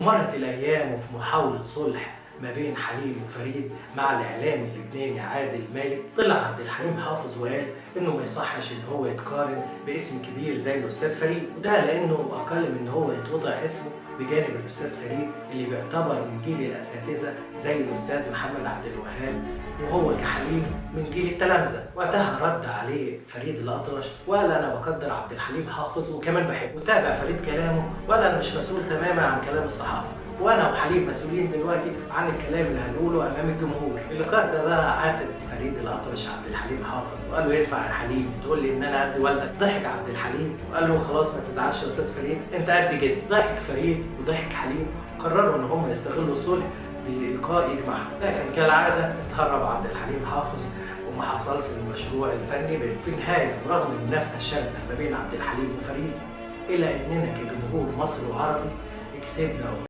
مرت الأيام، وفي محاولة صلح ما بين حليم وفريد مع الإعلامي اللبناني عادل مالك، طلع عبد الحليم حافظ وقال إنه ما يصحش إن هو يتقارن باسم كبير زي الأستاذ فريد، وده لأنه أقل من إن هو يتوضع اسمه بجانب الأستاذ فريد اللي بيعتبر من جيل الأساتذة زي الأستاذ محمد عبد الوهاب، وهو كحليم من جيل التلامذة. وقتها رد عليه فريد الأطرش وقال أنا بقدر عبد الحليم حافظ وكمان بحبه. وتابع فريد كلامه وقال أنا مش مسؤول تماما عن كلام الصحافة، وانا وحليم مسؤولين دلوقتي عن الكلام اللي هنقوله امام الجمهور. اللقاء ده بقى عاتب فريد الاطرش عبد الحليم حافظ وقال له ينفع يا حليم تقول لي ان انا قد والدك؟ ضحك عبد الحليم وقال له خلاص ما تزعلش يا استاذ فريد، انت قد جدي. ضحك فريد وضحك حليم، وقرروا ان هم يستغلوا الصلح بلقاء يجمعهم، لكن كالعادة اتهرب عبد الحليم حافظ وما حصلش المشروع الفني بينهم. في النهاية ورغم المنافسة الشرسة ما بين عبد الحليم وفريد، الا اننا كجمهور مصري وعربي كسبنا